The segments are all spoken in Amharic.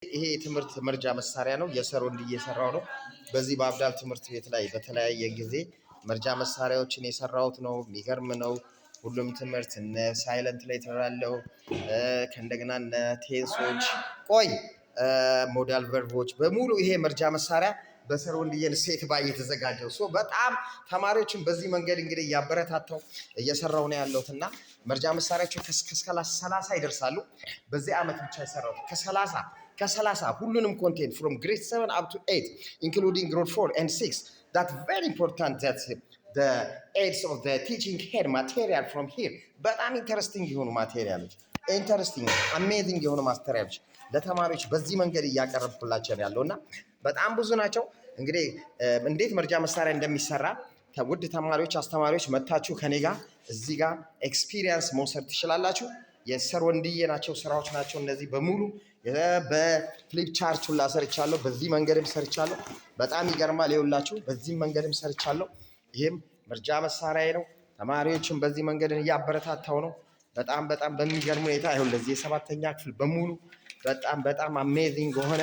ይሄ የትምህርት መርጃ መሳሪያ ነው። የሰር ወንድዬ እየሰራው ነው። በዚህ በአብዳል ትምህርት ቤት ላይ በተለያየ ጊዜ መርጃ መሳሪያዎችን የሰራሁት ነው። የሚገርም ነው። ሁሉም ትምህርት እነ silent letter አለው፣ ከእንደገና እነ tense ኦች፣ ቆይ፣ modal verb ኦች በሙሉ ይሄ መርጃ መሳሪያ በሰር ወንድዬን set by የተዘጋጀው። So በጣም ተማሪዎችን በዚህ መንገድ እንግዲህ እያበረታታው እየሰራው ነው ያለሁት እና መርጃ መሳሪያቸው ከ30 ይደርሳሉ። በዚህ ዓመት ብቻ የሰራሁት ከ30 ሁሉንም content from grade 7 up to 8, including grade 4 and 6. That very important, that the aids of the teaching head material from here. በጣም interesting የሆኑ material ኦች፣ interesting, amazing የሆኑ material ኦች ለተማሪዎች በዚህ መንገድ እያቀረብኩላቸው ነው ያለው እና በጣም ብዙ ናቸው። እንግዲህ እንዴት መርጃ መሳሪያ እንደሚሰራ ውድ ተማሪዎች፣ አስተማሪዎች መታችሁ ከኔ ጋር እዚህ ጋር experience መውሰድ ትችላላችሁ። የሰር ወንድዬ ናቸው ስራዎች ናቸው እነዚህ በሙሉ። በ flip chart ሁላ ሰርቻለሁ። በዚህ መንገድም ሰርቻለሁ። በጣም ይገርማል። ይኸውላችሁ በዚህ መንገድም ሰርቻለሁ። ይህም መርጃ መሳሪያ ነው። ተማሪዎችን በዚህ መንገድ እያበረታታው ነው። በጣም በጣም በሚገርም ሁኔታ ይኸው ለዚህ የሰባተኛ ክፍል በሙሉ በጣም በጣም amazing የሆነ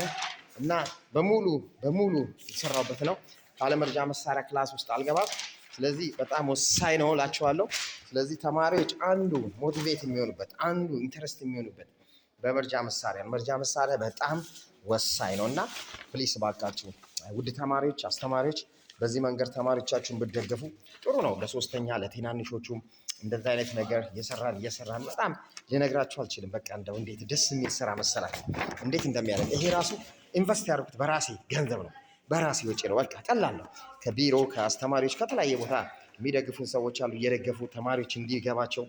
እና በሙሉ በሙሉ የተሰራበት ነው። ካለመርጃ መሳሪያ class ውስጥ አልገባም። ስለዚህ በጣም ወሳኝ ነው እላችኋለሁ። ስለዚህ ተማሪዎች አንዱ motivate የሚሆኑበት፣ አንዱ interest የሚሆኑበት በመርጃ መሳሪያ ነው። መርጃ መሳሪያ በጣም ወሳኝ ነው እና please ባካችሁ ውድ ተማሪዎች፣ አስተማሪዎች በዚህ መንገድ ተማሪዎቻችሁን ብትደግፉ ጥሩ ነው። ለሶስተኛ ለትናንሾቹም እንደዛ አይነት ነገር እየሰራን እየሰራን በጣም ልነግራችሁ አልችልም። በቃ እንደው እንዴት ደስ የሚል ስራ መሰላችሁ፣ እንዴት እንደሚያደርግ። ይሄ ራሱ invest ያደረኩት በራሴ ገንዘብ ነው፣ በራሴ ወጪ ነው። በቃ ቀላል ነው። ከቢሮ፣ ከአስተማሪዎች፣ ከተለያየ ቦታ የሚደግፉን ሰዎች አሉ፣ እየደገፉ ተማሪዎች እንዲገባቸው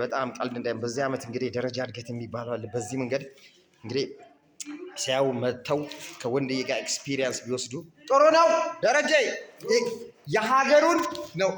በጣም ቀልድ እንዳይ በዚህ ዓመት እንግዲህ ደረጃ እድገት የሚባለው አለ። በዚህ መንገድ እንግዲህ ሲያዩ መጥተው ከወንድዬ ጋር experience ቢወስዱ ጥሩ ነው። ደረጀ የሀገሩን ነው።